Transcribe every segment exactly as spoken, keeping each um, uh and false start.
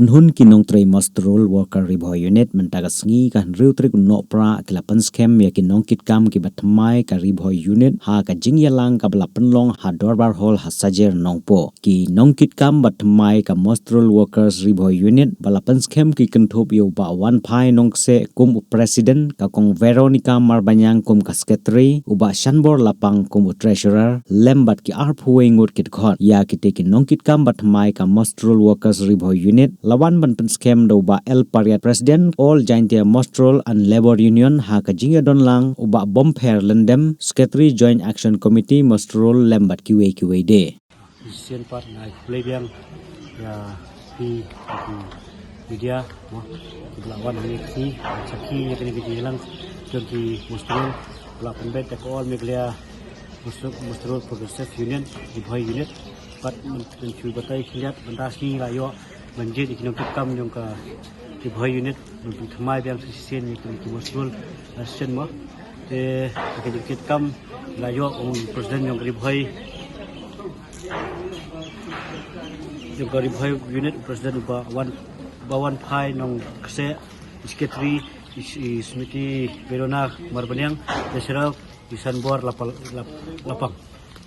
Hun ki nongtrei Muster Roll Worker Ri Bhoi Unit mynta ka sngi ka hynriew tarik u Nohprah ki la pynskhem ïa ki nongkitkam kiba thymmai ka Ri Bhoi Unit ha ka jingïalang kaba la pynlong ha Dorbar Hall ha Sajer Nongpoh. Ki nongkitkam ba thymmai ka Muster Roll Workers Ri Bhoi Unit ba la pynskhem ki kynthup ïa u Bah Wanphai Nongkseh kum u President, ka Kong Veronica Marbaniang kum ka Secretary, u Bah Shanbor Lapang kum u Treasurer, lem bad ki arphew wei ngut ki dkhot. Ïa kitei ki nongkitkam ba thymmai ka Muster Roll Workers Ri Bhoi Unit la wan ban pynskhem da u Bah L Pariat, President All Jaintia Muster Roll and Labour Union, ha ka jingïadon lang u Bah Bompher Lyndem, Secretary Joint Action Committee Muster Roll, lem bad kiwei kiwei de. Shisien pat nga ai khublei biang ïa phi, phi media mo, kiba la wan hangne ka sngi sakhi ïa kane ka jingïalang jong ki Muster Roll, ba la pynbeit da ka All Meghalaya Muster, Muster Roll Progressive Union, Ri Bhoi Unit. Pat myn, mynshuwa batai khyndiat bynta sngi la ïoh ban jied ïa ki nongkitkam jong ka Ri Bhoi Unit ban pynthymmai biang sa shisien ïa ki, ki Muster Roll, eh, shisien mo. Te ka jingkitkam la ïoh kum u President jong ka Ri Bhoi, jong ka Ri Bhoi Unit, u President u Bah Wan, Bah Wanphai Nongkseh, i Secretary i, i Smiti Verona Marbaniang, Treasurer i Shanbor Lapal-, Lap-, Lapang.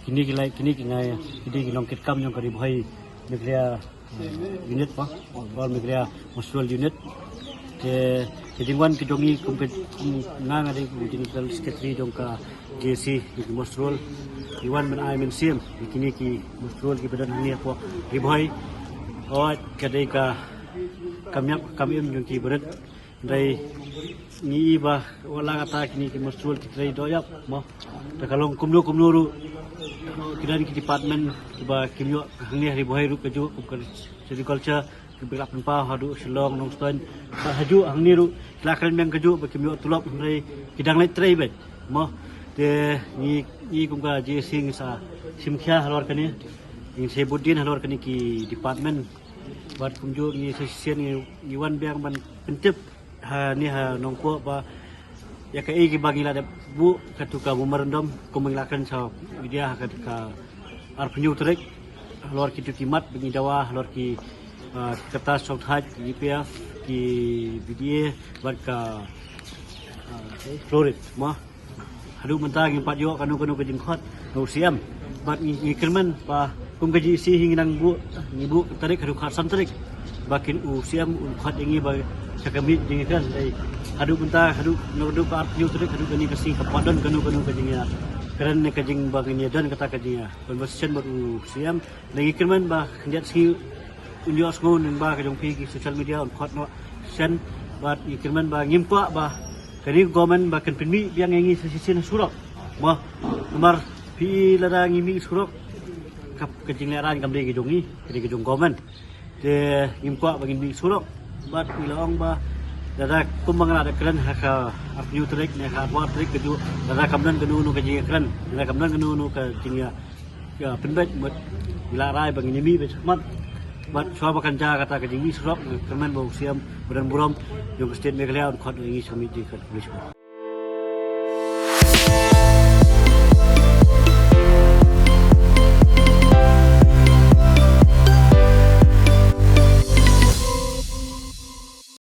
Kine ki lai, kine ki ngai, kine ki nongkitkam jong ka Ri Bhoi Meghalaya, eh, Unit mo, All Meghalaya Muster Roll Unit. Te ka jingwan ka jong ngi kum ka, kum nga, nga dei kum General Secretary jong ka J A C, jong ki Muster Roll. Ngi wan ban ai mynsiem ïa kine ki Muster Roll kiba don hangne hapoh Ri Bhoi. Hooid, ka dei ka kam ïap kam im jong ki barit. Hynrei ngi i ba wat la kata kine ki Muster Roll ki trei doh ïap mo. Te ka long kumno kumno ruh, ki don ki department kiba kim ïoh hangne ha Ri Bhoi ruh kajuh, kum ka Sericulture, kiba la pynpaw haduh Shillong, Nongstoiñ, bad hajuh hangne ruh ki la kren biang kajuh ba kim ïoh tulop, hynrei ki dang leit trei beit mo. Te ngi, ngi kum ka J A C ngi sa shim khia halor kane, ngi sa bud dien halor kane ki department. Bad kumjuh ngi sa shisien ngi, ngi wan biang ban pyntip hangne ha Nongpoh ba ïa kaei kiba ngi la dep buh, katto ka memorandum, kum ba ngi la kren sha media ha ka, ka arphew tarik, halor kito ki mat ba ngi dawa, halor ki, ah, kyrtas shongthait, ki E P F, ki B D A, bad ka, ah, floor rate mo. Haduh mynta ngim pat ïoh kano kano ka jingkhot na u C M. Bad ngi, ngi kyrmen ba kum ka J A C hi ngi nang buh, ngi buh tarik haduh khatsan tarik ba kin, u C M un khot ïa ngi ba sha ka miet jingkren. Dei haduh mynta, haduh, haduh ka arphew tarik, haduh kane ka sngi kam pat don kano kano ka jingïakren ne ka jing ba ngin ïa don kata ka jingïa conversation bad u C M. Dei ngi kyrmen ba khyndiat sngi un ïohsngew lyngba ka jong phi ki social media, un khot noh shen. Bad ngi kyrmen ba ngim kwah ba kane ka government ba kan pynmih biang ïa ngi sa shisien ha surok. Mo, namar phi lada ngi mih surok, ka, ka jinglehraiñ kam dei ka jong ngi, ka dei ka jong government. Te ngim kwah ba ngin mih surok. Bad ngi la ong ba lada kum ba nga la da kren ha ka arphew tarik ne ha ka arphew tarik kajuh, lada kam don kano kano ka jingkren, lada kam don kano kano ka jingïa, ïa pynbeit, mut ngi la rai ba ngin ïa mih beit shakhmat. Bad shuwa ba kan jia kata ka jingmih surok, nga kyrmen ba u C M ba don burom jong ka State Meghalaya un khot ïa ngi sha ka miet jingkren.